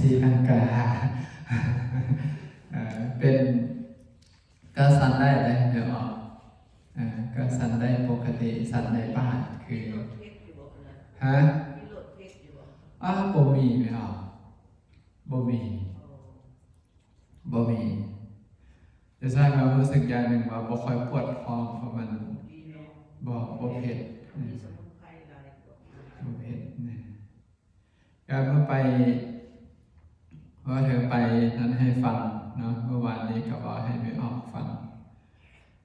ຕີລັງກາ ເອີ ເປັນ ກໍສັ່ນໄດ້ເດ້ ແມ່ອອກ ເອີ ກໍສັ່ນໄດ້ປົກກະຕິ ສັ່ນໄດ້ປານ ຄື ຮະ? ອ້າ ບໍ່ມີ ແມ່ອອກ ບໍ່ມີ ບໍ່ມີ. ແຕ່ສ່ວນມາກຮູ້ສຶກຢ່າງໜຶ່ງວ່າບໍ່ຄ່ອຍປວດທ້ອງ ເພາະມັນ ບໍ່ ບໍ່ເຜັດ ອືມ ບໍ່ເຜັດນະ. ກະເມື່ອໄປ ເວົ້າເຖິງໄປນັ້ນໃຫ້ຟັງເນາະ, ເມື່ອວານນີ້ກໍເວົ້າໃຫ້ແມ່ອອກຟັງ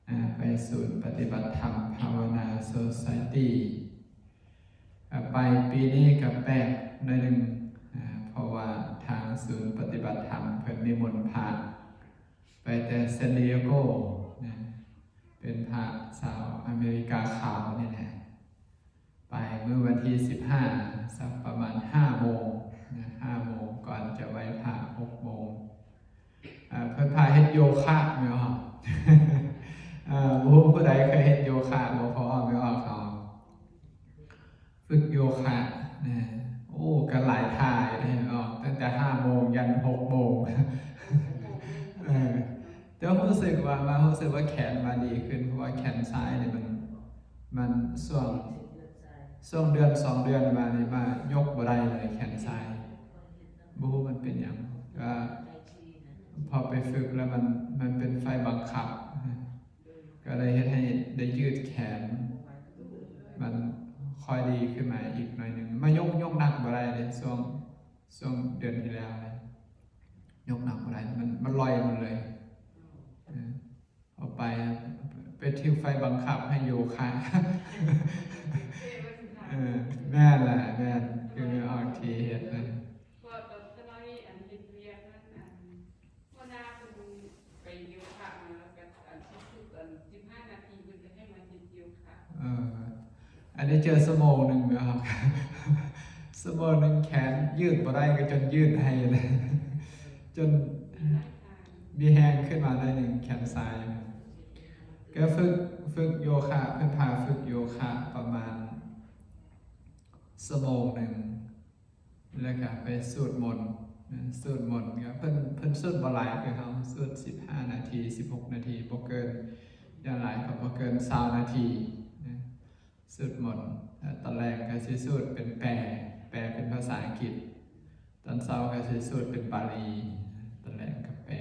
ອາ ໄປສູນປະຕິບັດທຳພາວະນາໂຊຊາຍຕີ ອາ ໄປປີນີ້ກໍແປກໜ້ອຍໜຶ່ງ ອາ ເພາະວ່າທາງສູນປະຕິບັດທຳເພິ່ນນິມົນພະໄປແຕ່ຊານດີເອໂກ ນະ ເປັນພະຊາວອາເມລິກາຂາວນີ້ແຫຼະ. ໄປມື້ວັນທີສິບຫ້າ ສັກປະມານຫ້າໂມງນະ ຫ້າໂມງ ກ່ອນຈະໄຫວ້ພະຫົກໂມງ. ເອີ ເພິ່ນພາເຮັດໂຍຄະແມ່ນບໍ່? ເອີ ບໍ່ຮູ້ຜູ້ໃດເຄີຍເຮັດໂຍຄະບໍ່? ເພາະວ່າແມ່ອອກເຮົາຝຶກໂຍຄະນະ ໂອ້ ກໍຫຼາຍທ່າຢູ່ເດ້ແມ່ອອກ ຕັ້ງແຕ່ຫ້າໂມງຢັນຫົກໂມງ. ເອີ ແຕ່ຮູ້ສຶກວ່າ ມາຮູ້ສຶກວ່າແຂນມາດີຂຶ້ນ ເພາະວ່າແຂນຊ້າຍນີ້ມັນ ມັນຊ່ວງ ຊ່ວງເດືອນສອງເດືອນມານີ້ ມາຍົກບໍ່ໄດ້ເລີຍແຂນຊ້າຍ ບໍ່ຮູ້ມັນເປັນຫຍັງ. ກໍພໍໄປຝຶກແລ້ວມັນ ມັນເປັນໄຟບັງຄັບ ກໍເລີຍເຮັດໃຫ້ໄດ້ຢືດແຂນ ມັນຄ່ອຍດີຂຶ້ນມາອີກໜ້ອຍໜຶ່ງ. ມາຍົກ ຍົກໜັກບໍ່ໄດ້ເດ້ ຊ່ວງ ຊ່ວງເດືອນທີ່ແລ້ວນີ້ ຍົກໜັກບໍ່ໄດ້ ມັນ ມັນລອຍໝົດເລີຍ. ເອີ ເອົາໄປ ໄປຖືກໄຟບັງຄັບໃຫ້ໂຍຄະ. ເອີ ແມ່ນລະ ແມ່ນ ຄືອອກທີ່ເຮັດນະ. ເພາະວ່າຕອນສະໄໝອັນເຮັດວຽກນັ້ນ ອັນ ຫົວໜ້າເພິ່ນໄປໂຍຄະມາ ແລ້ວກໍອັນທີ່ສຸດອັນສິບຫ້ານາທີ ເພິ່ນກໍໃຫ້ມາເຮັດໂຍຄະ. ເອີ ອັນນີ້ເຈີຊົ່ວໂມງໜຶ່ງແມ່ນບໍ່? ຊົ່ວໂມງໜຶ່ງແຂນຢືດບໍ່ໄດ້ ກໍຈົນຢືດໃຫ້ເລີຍ ຈົນມີແຮງຂຶ້ນມາໜ້ອຍໜຶ່ງ ແຂນຊ້າຍ. ກໍຝຶກ ຝຶກໂຍຄະ ເພິ່ນພາຝຶກໂຍຄະປະມານຊົ່ວໂມງໜຶ່ງ ແລ້ວກໍໄປສູດມົນ ສູດມົນ ກໍເພິ່ນ ເພິ່ນສູດບໍ່ຫຼາຍຄືເຮົາ ສູດສິບຫ້ານາທີ ສິບຫົກນາທີ ບໍ່ເກີນ ຢ່າງຫຼາຍກໍບໍ່ເກີນຊາວນາທີ ສູດມົນ. ຕອນແລງກໍຊິສູດເປັນແປ ແປເປັນພາສາອັງກິດ, ຕອນເຊົ້າກໍຊິສູດເປັນບາລີ, ຕອນແລງກໍແປ.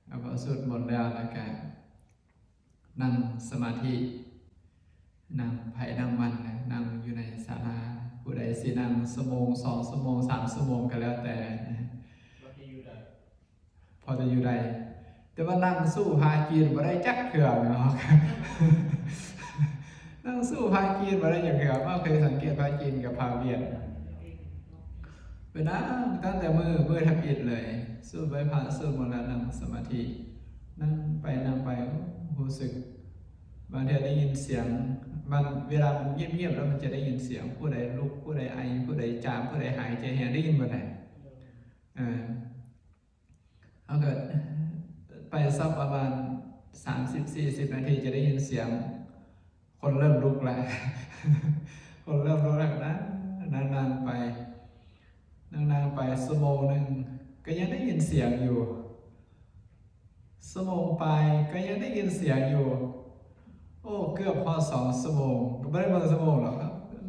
ແລ້ວພໍສູດມົນແລ້ວ ແລ້ວກໍ ນັ່ງສະມາທິ ນັ່ງໃຜນັ່ງມັນນະ ນັ່ງຢູ່ໃນສາລາ. ຜູ້ໃດຊິນັ່ງຊົ່ວໂມງ ສອງຊົ່ວໂມງ ສາມຊົ່ວໂມງກໍແລ້ວແຕ່ ພໍຈະຢູ່ໄດ້ ພໍຈະຢູ່ໄດ້ ແຕ່ວ່ານັ່ງສູ້ພະຈີນບໍ່ໄດ້ຈັກເທື່ອເນາະ ນັ່ງສູ້ພະຈີນບໍ່ໄດ້ຈັກເທື່ອ. ມາເຄີຍສັງເກດພະຈີນກັບພະຫວຽດ ໄປນັ່ງຕັ້ງແຕ່ມື້ ມື້ທຳອິດເລີຍ ສູດໄຫວ້ພະ ສູດມົນແລ້ວນັ່ງສະມາທິ ນັ່ງໄປນັ່ງໄປ ໂອ້ ຮູ້ສຶກ ບາງເທື່ອໄດ້ຍິນສຽງ ມັນ ເວລາມັນງຽບໆ ແລ້ວມັນຈະໄດ້ຍິນສຽງ ຜູ້ໃດລຸກ ຜູ້ໃດໄອ ຜູ້ໃດຈາມ ຜູ້ໃດຫາຍໃຈແຮງ ໄດ້ຍິນເບິດນະ. ເອີ ເຮົາກໍໄປສັກປະມານສາມສິບ ສີ່ສິບນາທີ ຈະໄດ້ຍິນສຽງ ຄົນເລີ່ມລຸກແລ້ວ ຄົນເລີ່ມລຸກແລ້ວ ນັ່ງ ນັ່ງໄປ ນັ່ງໄປ ຊົ່ວໂມງໜຶ່ງກໍຍັງໄດ້ຍິນສຽງຢູ່ ຊົ່ວໂມງປາຍກໍຍັງໄດ້ຍິນສຽງຢູ່. ໂອ້ ເກືອບຮອດສອງຊົ່ວໂມງ ກໍບໍ່ໄດ້ເບິ່ງຊົ່ວໂມງດອກ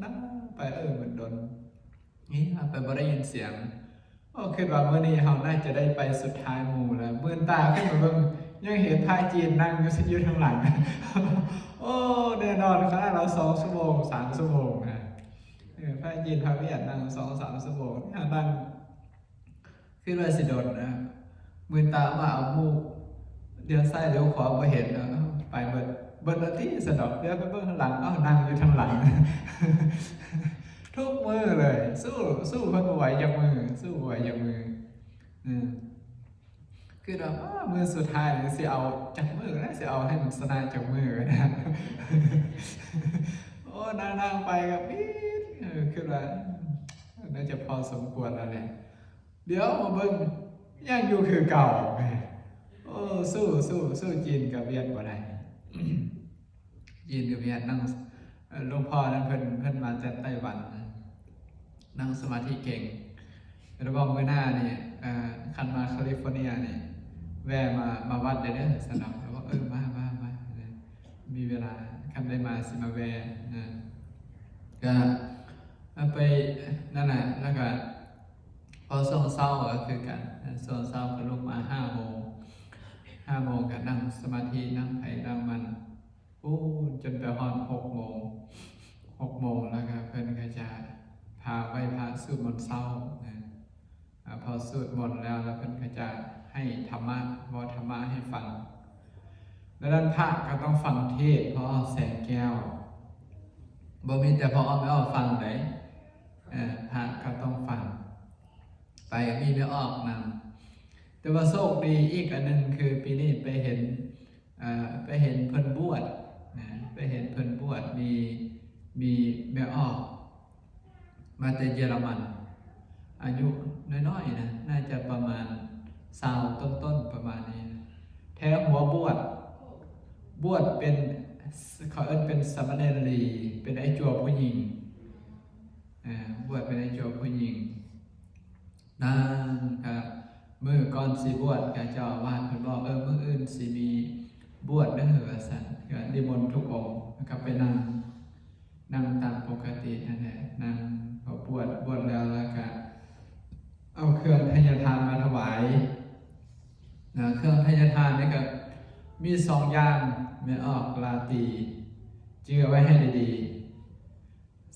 ນັ່ງໄປ ເອີ ມັນດົນ ນີ້ໄປບໍ່ໄດ້ຍິນສຽງ. ໂອ້ ຄິດວ່າມື້ນີ້ເຮົາໜ້າຈະໄດ້ໄປສຸດທ້າຍໝູ່ແລ້ວ ມື່ນຕາຂຶ້ນມາເບິ່ງ ຍັງເຫັນພະຈີນນັ່ງຢູ່ ຢູ່ທາງຫຼັງ. ໂອ້ ແນ່ນອນ ຂະໜາດເຮົາສອງຊົ່ວໂມງ ສາມຊົ່ວໂມງນະ ເອີ ພະຈີນພະຫວຽດນັ່ງສອງສາມຊົ່ວໂມງ ເຮົານັ່ງ ຄິດວ່າຊິດົນນະ ມື່ນຕາມາເອົາໝູ່ ດຽວຊ້າຍດຽວຂວາບໍ່ເຫັນ ເອົາ ໄປເບິດ ເບິດແລ້ວຕິ ສະດອກ ດຽວໄປເບິ່ງທາງຫຼັງ ເອົາ ນັ່ງຢູ່ທາງຫຼັງ ທຸກມື້ເລີຍ ສູ້ ສູ້ເພິ່ນບໍ່ໄຫວຈັກມື້ ສູ້ບໍ່ໄຫວຈັກມື້. ອືມ ຄິດວ່າ ມື້ສຸດທ້າຍນີ້ຊິເອົາຈັກມື້ນະ ຊິເອົາໃຫ້ມັນຊະນະຈັກມື້ນະ. ໂອ້ ນັ່ງໆໄປກໍປິດ ເອີ ຄິດວ່າ ໜ້າຈະພໍສົມຄວນແລ້ວແຫຼະ. ດຽວມາເບິ່ງ ຍັງຢູ່ຄືເກົ່າ. ໂອ້ ສູ້ ສູ້ ສູ້ຈີນກັບຫວຽດບໍ່ໄດ້ ຈີນກັບຫວຽດນັ່ງ ເອີ ຫຼວງພໍ່ນັ້ນເພິ່ນ ເພິ່ນມາຈາກໄຕ້ຫວັນ ນັ່ງສະມາທິເກັ່ງ ລະບອກມື້ໜ້ານີ້ ເອີ ຄັນມາຄາລິຟໍເນຍນີ້ ແວ່ມາ ມາວັດໄດ້ເດີ ຊັ້ນເນາະ. ລະບອກ ເອີ ມາ ມາ ມາ ມີເວລາ ຄັນໄດ້ມາຊິມາແວ່ນະ. ກະໄປນັ້ນແຫຼະ ລະກະພໍຊ່ວງເຊົ້າກະຄືກັນ ຊ່ວງເຊົ້າກະລຸກມາຫ້າໂມງ ຫ້າໂມງກະນັ່ງສະມາທິ ນັ່ງໃຜນັ່ງມັນ ໂອ້ ຈົນໄປຮອດຫົກໂມງ ຫົກໂມງ ລະກະເພິ່ນກະຈະພາໄຫວ້ພະ ສູດມົນເຊົ້ານະ. ອາ ພໍສູດມົນແລ້ວ ລະເພິ່ນກະຈະໃຫ້ທຳມະ ເວົ້າທຳມະໃຫ້ຟັງ. ລະນັ້ນພະກະຕ້ອງຟັງເທດ ເພາະແສງແກ້ວ ບໍ່ມີແຕ່ພໍ່ອ້ອມແມ່ອອກຟັງໃດ ເອີ ພະກະຕ້ອງຟັງ ໄປມີແມ່ອອກນຳ. ແຕ່ວ່າໂຊກດີອີກອັນໜຶ່ງຄືປີນີ້ໄປເຫັນ ເອີ ໄປເຫັນເພິ່ນບວດນະ ໄປເຫັນເພິ່ນບວດ ມີ ມີແມ່ອອກມາແຕ່ເຢຍລະມັນ ອາຍຸນ້ອຍໆນະ ໜ້າຈະປະມານຊາວຕົ້ນໆ ປະມານນີ້ນະ ແທ້ຫົວບວດ ບວດເປັນ ເຂົາເອີ້ນເປັນສາມະເນນລີ ເປັນໄອ້ຈົວຜູ້ຍິງ ເອີ ບວດເປັນໄອ້ຈົວຜູ້ຍິງ. ນາງກະ ມື້ກ່ອນຊິບວດກະເຈົ້າອາວາດເພິ່ນບອກ ເອີ ມື້ອື່ນຊິມີບວດເດີ ວ່າຊັ້ນ ກະນິມົນທຸກອົງ ລະກະໄປນັ່ງ ນັ່ງຕາມປົກກະຕິຫັ້ນແຫຼະ ນັ່ງ ພໍບວດ ບວດແລ້ວ ລະກະເອົາເຄື່ອງໄທຍະທານມາຖວາຍນະ. ເຄື່ອງໄທຍະທານນີ້ກະມີສອງຢ່າງ ແມ່ອອກລາຕີ ຈື່ເອົາໄວ້ໃຫ້ດີ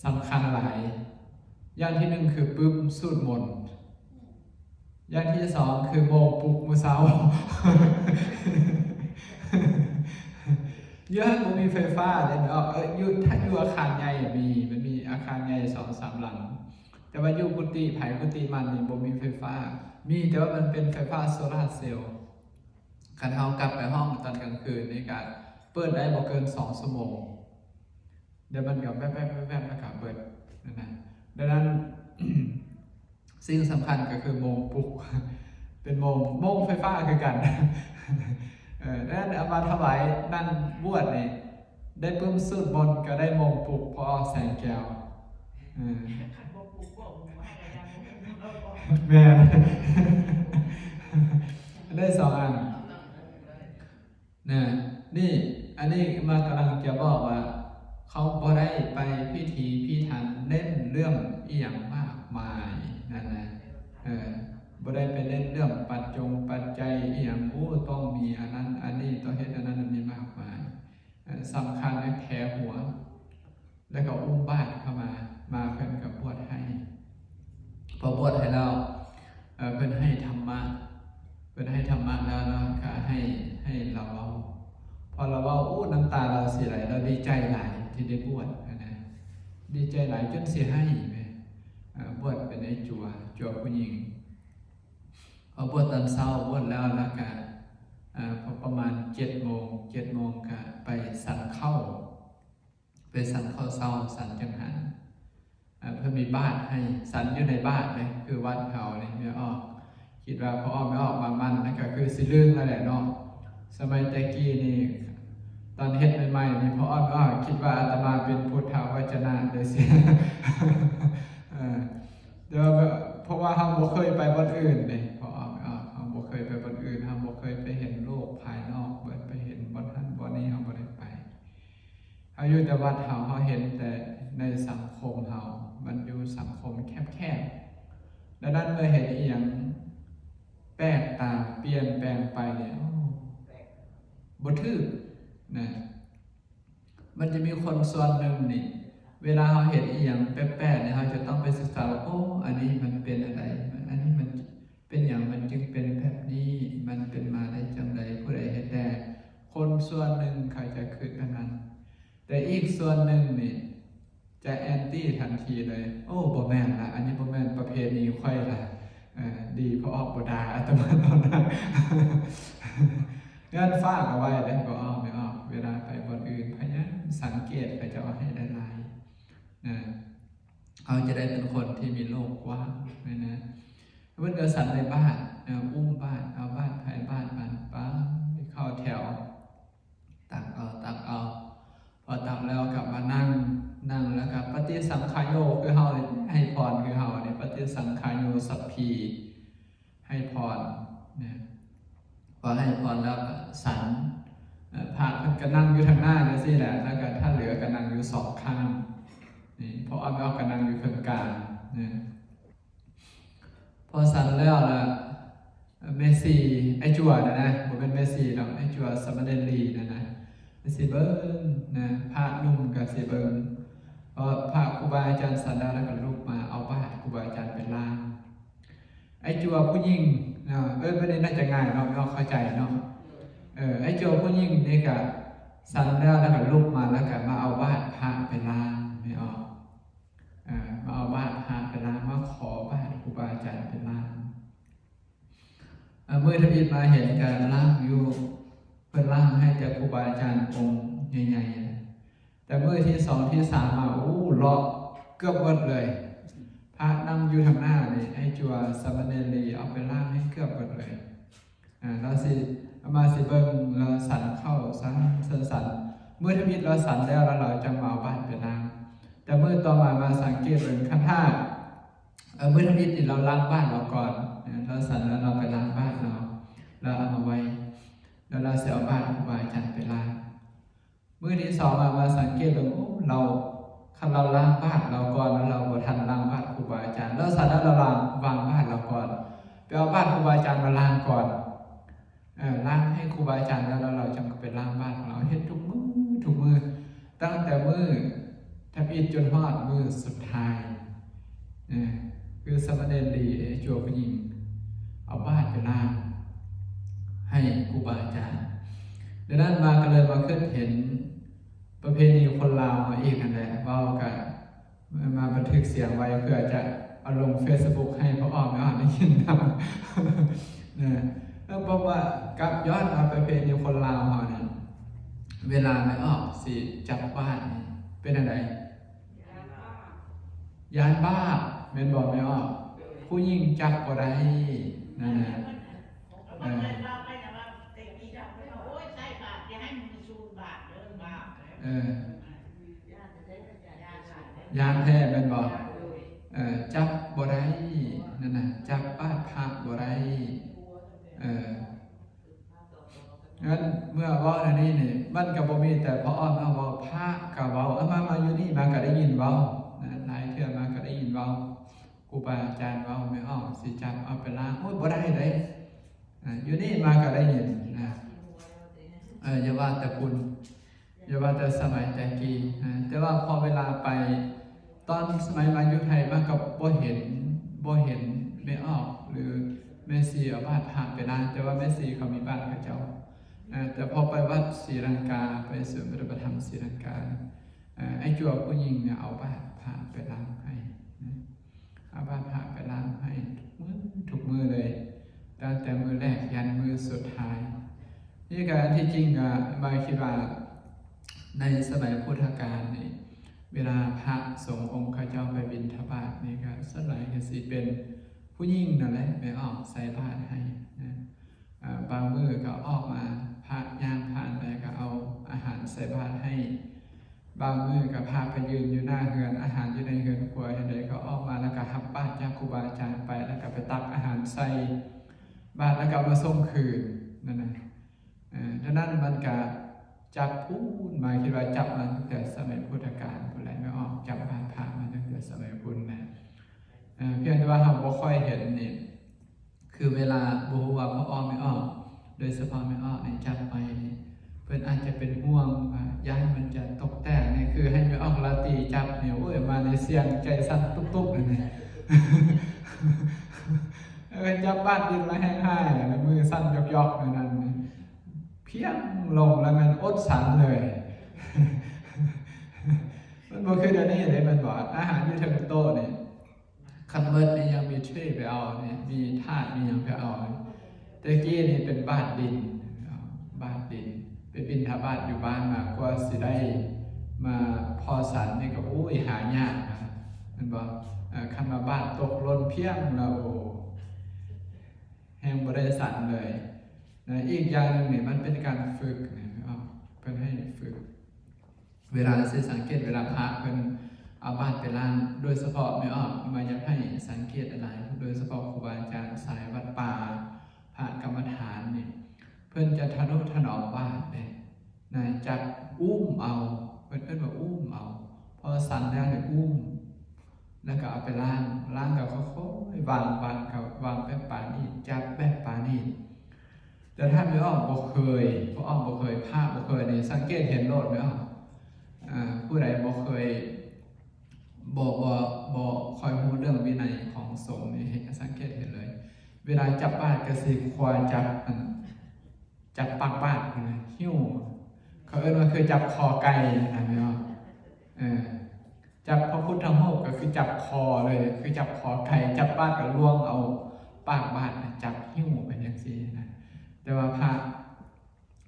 ໆ ສຳຄັນຫຼາຍ. ຢ່າງທີໜຶ່ງຄືປຶ້ມສູດມົນ ຢ່າງທີສອງຄືໂມງປຸກມື້ເຊົ້າ ຢູ່ຫັ້ນບໍ່ມີໄຟຟ້າເດ້ເນາະ. ເອີ ຢູ່ ຖ້າຢູ່ອາຄານໃຫຍ່ມີ ມັນມີອາຄານໃຫຍ່ສອງສາມຫຼັງ ແຕ່ວ່າຢູ່ກຸຕິໃຜກຸຕິມັນນີ້ບໍ່ມີໄຟຟ້າ ມີແຕ່ວ່າມັນເປັນໄຟຟ້າໂຊລາເຊວ. ຄັນເຮົາກັບໄປຫ້ອງຕອນກາງຄືນນີ້ກະເປີດໄດ້ບໍ່ເກີນສອງຊົ່ວໂມງ ດຽວມັນກະແວບໆໆໆ ລະກະເບິດນັ້ນນະ. ດັ່ງນັ້ນ ສິ່ງສຳຄັນກະຄືໂມງປຸກ ເປັນໂມງ ໂມງໄຟຟ້າຄືກັນ ເອີ ດັ່ງນັ້ນເອົາມາຖວາຍນັ່ງບວດນີ້ ໄດ້ປຶ້ມສູດມົນກະໄດ້ໂມງປຸກ ພໍອອກແສງແກ້ວ ເອີ ຄັນບໍ່ປຸກບໍ່ຮູ້ວ່າ ແມ່ນ ໄດ້ສອງອັນ ນະ ນີ້ ອັນນີ້ມາກຳລັງຈະບອກວ່າ ເຂົາບໍ່ໄດ້ໄປພິຖີພິຖັນເນັ້ນເລື່ອງອີ່ຫຍັງມາກມາຍນັ້ນນະ ເອີ ບໍ່ໄດ້ໄປເນັ້ນເລື່ອງປັດຈົງປັດໄຈອີ່ຫຍັງ ໂອ້ ຕ້ອງມີອັນນັ້ນອັນນີ້ ຕ້ອງເຮັດອັນນັ້ນອັນນີ້ມາກມາຍ. ເອີ ສຳຄັນໃນແຜຫົວ ແລ້ວກໍອຸ້ມບາດເຂົ້າມາ ມາເພິ່ນກໍບວດໃຫ້ ພໍບວດໃຫ້ແລ້ວ ເອີ ເພິ່ນໃຫ້ທຳມະ ເພິ່ນໃຫ້ທຳມະແລ້ວ ແລ້ວກໍໃຫ້ ໃຫ້ລາວເວົ້າ ພໍລາວເວົ້າ ໂອ້ ນ້ຳຕາລາວຊິໄຫຼ ລາວດີໃຈຫຼາຍທີ່ໄດ້ບວດຫັ້ນນະ ດີໃຈຫຼາຍຈົນຊິໄຫ້ແມ ເອີ ບວດເປັນໄອ້ຈົວ ຈົວຜູ້ຍິງ. ພໍບວດຕອນເຊົ້າ ບວດແລ້ວ ແລ້ວກະ ເອີ ພໍປະມານເຈັດໂມງ ເຈັດໂມງກະໄປສັນເຂົ້າ ໄປສັນເຂົ້າເຊົ້າ ສັນຈັງຫັນ ເອີ ເພິ່ນມີບາດໃຫ້ ສັນຢູ່ໃນບາດເດ້ ຄືວັດເຮົານີ້ ແມ່ອອກ ຄິດວ່າພໍ່ອ້ອມແມ່ອອກມາໝັ້ນ ນັ້ນກະຄືຊິລຶ້ງຫັ້ນແຫຼະເນາະ. ສະໄໝແຕ່ກີ້ນີ້ ຕອນເຮັດໃໝ່ໆນີ້ ພໍ່ອ້ອມແມ່ອອກຄິດວ່າອາດຕະມາເປັນພຸດທະວະຈະນະເດ້ ເອີ ແຕ່ວ່າ ເພາະວ່າເຮົາບໍ່ເຄີຍໄປບ່ອນອື່ນເດ້ ເພາະວ່າເຮົາບໍ່ເຄີຍໄປບ່ອນອື່ນ ເຮົາບໍ່ເຄີຍໄປເຫັນໂລກພາຍນອກ ບໍ່ໄດ້ໄປເຫັນບ່ອນຫັ້ນບ່ອນນີ້ ເຮົາບໍ່ໄດ້ໄປ ເຮົາຢູ່ແຕ່ວັດເຮົາ ເຮົາເຫັນແຕ່ໃນສັງຄົມເຮົາ ມັນຢູ່ສັງຄົມແຄບໆ ດັ່ງນັ້ນເມື່ອເຫັນອີ່ຫຍັງແປກຕາ ປ່ຽນແປງໄປນີ້ ໂອ້ ບໍ່ຖືກນະ. ມັນຈະມີຄົນສ່ວນໜຶ່ງນີ້ ເວລາເຮົາເຫັນອີ່ຫຍັງແປກໆນີ້ ເຮົາຈະຕ້ອງໄປສຶກສາວ່າ ໂອ້ ອັນນີ້ມັນເປັນອັນໃດ ອັນນີ້ມັນເປັນຫຍັງ ມັນຈຶ່ງເປັນແບບນີ້ ມັນເປັນມາໄດ້ຈັ່ງໃດ ຜູ້ໃດເຮັດແດ່. ຄົນສ່ວນໜຶ່ງເຂົາຈະຄິດອັນນັ້ນ ແຕ່ອີກສ່ວນໜຶ່ງນີ້ຈະແອນຕີທັນທີເລີຍ ໂອ້ ບໍ່ແມ່ນລະ ອັນນີ້ບໍ່ແມ່ນປະເພນີຂ້ອຍລະ ເອີ ດີພໍ່ອອກບໍ່ດ່າອາດຕະມາຕອນນັ້ນ. ຍ້ອນຝາກເອົາໄວ້ເດ້ ພໍ່ອອກແມ່ອອກ ເວລາໄປບ່ອນອື່ນ ພະຍາຍາມສັງເກດເຂົາເຈົ້າໃຫ້ຫຼາຍໆ ນະ ເຮົາຈະໄດ້ເປັນຄົນທີ່ມີໂລກກວ້າງນະ. ເພິ່ນກໍສັນໃນບາດ ເອີ ອຸ້ມບາດ ເອົາບາດໃຜບາດມັນ ໄປເຂົ້າແຖວ ຕັກເອົາ ຕັກເອົາ ພໍຕັກແລ້ວກໍມານັ່ງ ນັ່ງແລ້ວກໍປະຕິສັງຂາໂຍ ຄືເຮົາໃຫ້ພອນ ຄືເຮົານີ້ ປະຕິສັງຂາໂຍ ສັບພີ ໃຫ້ພອນແລ້ວກໍສັນ ເອີ ພະເພິ່ນກໍນັ່ງຢູ່ທາງໜ້າຈັ່ງຊີ້ແຫຼະ ແລ້ວກໍທ່ານເຫຼືອກໍນັ່ງຢູ່ສອງຂ້າງນີ້ ພໍ່ອ້ອມແມ່ອອກກໍນັ່ງຢູ່ເຄິ່ງກາງນະ. ພໍສັນແລ້ວລະ ແມ່ຊີ ອ້າຍຈົວນະນະ ບໍ່ແມ່ນແມ່ຊີດອກ ອ້າຍຈົວ ສາມະເນນລີນະນະ ຊິເບິ່ງນະ ພະໜຸ່ມກໍຊິເບິ່ງ ເພາະພະຄູບາອາຈານສັນແລ້ວ ແລ້ວກໍລຸກມາເອົາບາດຄູບາອາຈານໄປລ້າງ. ອ້າຍຈົວຜູ້ຍິງເນາະ ເອີ້ນແບບນີ້ໜ້າຈະງ່າຍເນາະ ແມ່ອອກເຂົ້າໃຈເນາະ. ເອີ ອ້າຍຈົວຜູ້ຍິງນີ້ກະສັນແລ້ວ ແລ້ວກະລຸກມາ ແລ້ວກະມາເອົາບາດພະໄປລ້າງ ແມ່ອອກ ເອີ ມາເອົາບາດພະໄປລ້າງ ມາຂໍບາດຄູບາອາຈານໄປລ້າງ. ເອີ ມື້ທຳອິດມາເຫັນກະລ້າງຢູ່ ເພິ່ນລ້າງໃຫ້ແຕ່ຄູບາອາຈານອົງໃຫຍ່ໆ ແຕ່ມື້ທີສອງທີສາມມາ ໂອ້ ເລາະເກືອບເບິດເລີຍ ພະນັ່ງຢູ່ທາງໜ້ານີ້ ອ້າຍຈົວ ສາມະເນນລີ ເອົາໄປລ້າງໃຫ້ເກືອບເບິດເລີຍ. ອາ ລາວຊິ ອາມາຊິເບິ່ງ ລາວສັນເຂົ້າສັນ ສັນ ສັນ ມື້ທຳອິດລາວສັນແລ້ວ ແລ້ວລາວຈັ່ງມາເອົາບາດໄປລ້າງ. ແຕ່ມື້ຕໍ່ມາມາສັງເກດເບິ່ງ ຄັນຖ້າ ເອີ ມື້ທຳອິດນີ້ລາວລ້າງບາດລາວກ່ອນ ເອີ ລາວສັນແລ້ວລາວໄປລ້າງບາດລາວ ລາວເອົາມາໄວ້ ແລ້ວລາວຊິເອົາບາດຄູບາອາຈານໄປລ້າງ. ມື້ທີສອງມາ ມາສັງເກດເບິ່ງ ໂອ້ ລາວ ຄັນລາວລ້າງບາດລາວກ່ອນ ແລ້ວລາວບໍ່ທັນລ້າງບາດຄູບາອາຈານ ລາວສັນແລ້ວລາວວາງ ວາງບາດລາວກ່ອນ ໄປເອົາບາດຄູບາອາຈານມາລ້າງກ່ອນ ເອີ ລ້າງໃຫ້ຄູບາອາຈານແລ້ວ ແລ້ວລາວຈັ່ງໄປລ້າງບາດຂອງລາວ ເຮັດທຸກມື້ ທຸກມື້ ຕັ້ງແຕ່ມື້ທຳອິດຈົນຮອດມື້ສຸດທ້າຍ ເອີ ຄືສາມະເນນລີ ອ້າຍຈົວຜູ້ຍິງ ເອົາບາດໄປລ້າງໃຫ້ຄູບາອາຈານ. ດັ່ງນັ້ນມາກໍເລີຍມາຄິດເຫັນປະເພນີຄົນລາວເຮົາອີກຫັ້ນແຫຼະ ເວົ້າກະ ມາບັນທຶກສຽງໄວ້ ເພື່ອຈະເອົາລົງເຟສບຸກໃຫ້ພໍ່ອ້ອມແມ່ອ້ອມໄດ້ຍິນນຳ ນະ. ເອີ ເພາະວ່າກັບຍ້ອນວ່າປະເພນີຄົນລາວເຮົານີ້ ເວລາແມ່ອອກຊິຈັບບາດນີ້ ເປັນຈັ່ງໃດ? ຢ້ານບາບ ແມ່ນບໍ່ແມ່ອອກ? ຜູ້ຍິງຈັບບໍ່ໄດ້ ນັ້ນນະ. ເອີ ເອີ ຢ້ານແທ້ແມ່ນບໍ່? ເອີ ຈັບບໍ່ໄດ້ ນັ້ນນະ ຈັບບາດພະບໍ່ໄດ້ ເອີ. ເອີ ເມື່ອເວົ້າແນວນີ້ນີ້ ມັນກໍບໍ່ມີແຕ່ພໍ່ອ້ອມເວົ້າ ພະກໍເວົ້າ ເອົາມາ ມາຢູ່ນີ້ມາກໍໄດ້ຍິນເວົ້ານະ ຫຼາຍເທື່ອມາກໍໄດ້ຍິນເວົ້າ ຄູບາອາຈານເວົ້າ ແມ່ອອກຊິຈັບເອົາໄປລ້າງ ໂອ້ຍ ບໍ່ໄດ້ເດ້ ອາ ຢູ່ນີ້ມາກໍໄດ້ຍິນນະ ເອີ ຢ່າວ່າແຕ່ພຸ້ນ ຢ່າວ່າແຕ່ສະໄໝແຕ່ກີ້ນະ ແຕ່ວ່າພໍເວລາໄປ ຕອນສະໄໝມາຢູ່ໄທມາກໍບໍ່ເຫັນ ບໍ່ເຫັນແມ່ອອກ ຫຼື ແມ່ຊີເອົາບາດພະໄປລ້າງ ແຕ່ວ່າແມ່ຊີເຂົາມີບາດເຂົາເຈົ້າ ເອີ ແຕ່ພໍໄປວັດສີລັງກາ ໄປສູນປະຕິບັດທຳສີລັງກາ ເອີ ອ້າຍຈົວຜູ້ຍິງເອົາບາດພະໄປລ້າງໃຫ້ນະ. ເອົາບາດພະໄປລ້າງໃຫ້ທຸກມື້ ທຸກມື້ເລີຍ ຕັ້ງແຕ່ມື້ແລກຢັນມື້ສຸດທ້າຍ. ນີ້ກໍອັນທີ່ຈິງກໍໝາຍຄິດວ່າ ໃນສະໄໝພຸດທະການນີ້ ເວລາພະສົງອົງເຂົາເຈົ້າໄປບິນທະບາດນີ້ ກໍສ່ວນຫຼາຍກໍຊິເປັນຜູ້ຍິງນັ້ນແຫຼະ ແມ່ອອກໃສ່ບາດໃຫ້ນະ. ອາ ບາງມື້ກໍອອກມາ ພະຍ່າງຜ່ານໄປກໍເອົາອາຫານໃສ່ບາດໃຫ້ ບາງມື້ກໍພະໄປຢືນຢູ່ໜ້າເຮືອນ ອາຫານຢູ່ໃນເຮືອນຄົວ ເຮັດໃດກໍອອກມາ ແລ້ວກໍຮັບບາດຈາກຄູບາອາຈານໄປ ແລ້ວກໍໄປຕັກອາຫານໃສ່ບາດ ແລ້ວກໍເອົາມາສົ່ງຄືນນັ້ນນະ. ເອີ ດັ່ງນັ້ນມັນກະຈັບພຸ້ນມາ ຄິດວ່າຈັບມາຕັ້ງແຕ່ສະໄໝພຸດທະການພຸ້ນແຫຼະ ແມ່ອອກຈັບບາດພະມາຕັ້ງແຕ່ສະໄໝພຸ້ນນະ. ເອີ ພຽງແຕ່ວ່າເຮົາບໍ່ຄ່ອຍເຫັນນີ້ ຄືເວລາບໍ່ຮູ້ວ່າພໍ່ອ້ອມແມ່ອອກ ໂດຍສະເພາະແມ່ອອກນີ້ຈັບໄປນີ້ ເພິ່ນອາດຈະເປັນຫ່ວງວ່າຢ້ານມັນຈະຕົກແຕກນີ້ ຄືໃຫ້ແມ່ອອກລາຕີຈັບນີ້ ໂອ້ຍ ມາໃນສ່ຽງໃຈສັ່ນຕຸບໆ ນັ້ນນະ ເອີ ຈັບບາດດິນລະແຮງຮ້າຍ ແລ້ວມືສັ່ນຢອກໆ ນັ້ນ ພຽງລົງແລ້ວແມ່ນອົດສັ່ນເລີຍ. ມັນບໍ່ຄືດຽວນີ້ເດ້ ແມ່ນບໍ່? ອາຫານຢູ່ເທິງໂຕະນີ້ ຄັນເໝິດນີ້ຍັງມີເທຣໄປເອົານີ້ ມີຖາດມີຫຍັງໄປເອົາ. ແຕ່ກີ້ນີ້ເປັນບາດດິນ ບາດດິນ ໄປບິນທະບາດຢູ່ບ້ານມາ ກວ່າຊິໄດ້ມາພໍສັນນີ້ກໍ ໂອ້ຍ ຫາຍາກນະ ແມ່ນບໍ່? ເອີ ຄັນວ່າບາດຕົກຫຼົ່ນພຽງແລ້ວ ໂອ້ ແຮງບໍ່ໄດ້ສັນເລີຍນະ. ອີກຢ່າງໜຶ່ງນີ້ ມັນເປັນການຝຶກນະ ເພິ່ນໃຫ້ຝຶກ ເວລາຊິສັງເກດ ເວລາພະເພິ່ນເອົາບາດໄປລ້າງ ໂດຍສະເພາະແມ່ອອກມາຢາກໃຫ້ສັງເກດຫຼາຍໆ ໂດຍສະເພາະຄູບາອາຈານສາຍວັດປ່າ ພະກຳມະຖານນີ້ ເອົາບາດເດ້ນະ ຈັບອຸ້ມເອົາ ເພິ່ນເອີ້ນວ່າອຸ້ມເອົາ ພໍສັນແລ້ວນີ້ອຸ້ມ ແລ້ວກໍເອົາໄປລ້າງ ລ້າງກໍຄ່ອຍໆວາງ ວາງກໍວາງແບບປານີດ ຈັບແບບປານີດ. ແຕ່ຖ້າແມ່ອອກບໍ່ເຄີຍ ພໍ່ອອກບໍ່ເຄີຍ ພະບໍ່ເຄີຍນີ້ ສັງເກດເຫັນໂລດແມ່ອອກ ອ່າ ຜູ້ໃດບໍ່ເຄີຍ ບໍ່ ບໍ່ ບໍ່ຄ່ອຍຮູ້ເລື່ອງວິໄນຂອງສົງນີ້ ເຫັນ ສັງເກດເຫັນເລີຍ ເວລາຈັບບາດກໍຊິຄວ້າຈັບອັນ ຈັບປາກບາດຫັ້ນນະ ຫິ້ວ ເຂົາເອີ້ນວ່າຄືຈັບຄໍໄກ່ຫັ້ນນະ ແມ່ນບໍ່? ເອີ ຈັບພະພຸດທະຮູບກໍຄືຈັບຄໍເລີຍ ຄືຈັບຄໍໄກ່ ຈັບບາດກໍລ່ວງເອົາປາກບາດນະ ຈັບຫິ້ວໄປຈັ່ງຊີ້ນະ. ແຕ່ວ່າພະ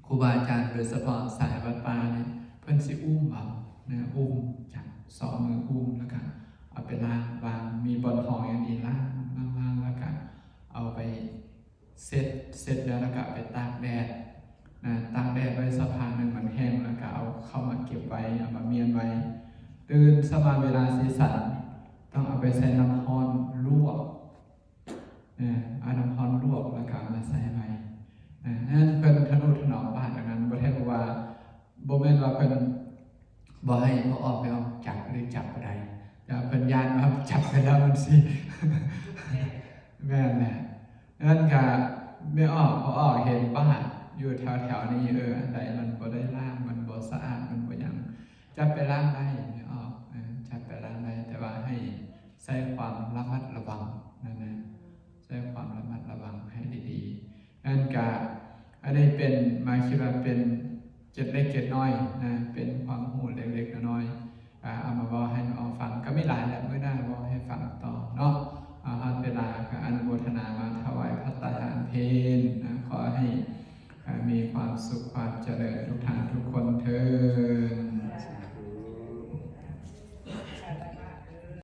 ຄູບາອາຈານ ໂດຍສະເພາະສາຍວັດປ່ານີ້ ເພິ່ນຊິອຸ້ມເອົານະ ອຸ້ມຈັບ ສອງມືອຸ້ມ ແລ້ວກະເອົາໄປລ້າງ ວາງ ມີບ່ອນຮອງຢ່າງດີ ລ້າງ ລ້າງ ລ້າງ ແລ້ວກະເອົາໄປ ເຊັດ ເຊັດແລ້ວ ແລ້ວກະເອົາໄປຕາກແດດນະ ຕາກແດດໄວ້ສະພາໜຶ່ງ ມັນແຫ້ງ ແລ້ວກະເອົາເຂົ້າມາເກັບໄວ້ ເອົາມາມ້ຽນໄວ້ ຕື່ນເຊົ້າມາເວລາຊິສັນ ຕ້ອງເອົາໄປໃສ່ນ້ຳຮ້ອນລວກນະ ເອົານ້ຳຮ້ອນລວກ ແລ້ວກະເອົາມາໃສ່ໄວ້ນະ. ນັ້ນເພິ່ນທະນຸຖະໜອມບາດອັນນັ້ນ ບໍ່ແທ້ວ່າ ບໍ່ແມ່ນວ່າເພິ່ນບໍ່ໃຫ້ ບໍ່ອອກ ແມ່ອອກຈັບ ຫຼື ຈັບບໍ່ໄດ້ ແຕ່ວ່າເພິ່ນຢ້ານວ່າຈັບໄປແລ້ວມັນຊິ ແມ່ນແຫຼະ. ນັ້ນກະແມ່ອອກ ພໍ່ອອກເຫັນບາດຢູ່ແຖວໆນີ້ ເອີ ອັນໃດມັນບໍ່ໄດ້ລ້າງ ມັນບໍ່ສະອາດ ມັນບໍ່ຫຍັງ ຈັບໄປລ້າງໄດ້ ແມ່ອອກ ເອີ ຈັບໄປລ້າງໄດ້ ແຕ່ວ່າໃຫ້ໃຊ້ຄວາມລະມັດລະວັງນັ້ນນະ ໃຊ້ຄວາມລະມັດລະວັງໃຫ້ດີໆ. ນັ້ນກະ ອັນນີ້ເປັນ ມາຄິດວ່າເປັນເກລັດເລັກເກລັດນ້ອຍນະ ເປັນຄວາມຮູ້ເລັກໆນ້ອຍໆ ກະເອົາມາເວົ້າໃຫ້ນ້ອງຟັງ ກະມີຫຼາຍແຫຼະ ມື້ໜ້າເວົ້າໃຫ້ຟັງຕໍ່ເນາະ. ເອົາ ຮອດເວລາກະອະນຸໂມທະນາມາຖວາຍພັດຕາຫານເພນນະ ຂໍໃຫ້ ເອີ ມີຄວາມສຸກຄວາມຈະເລີນ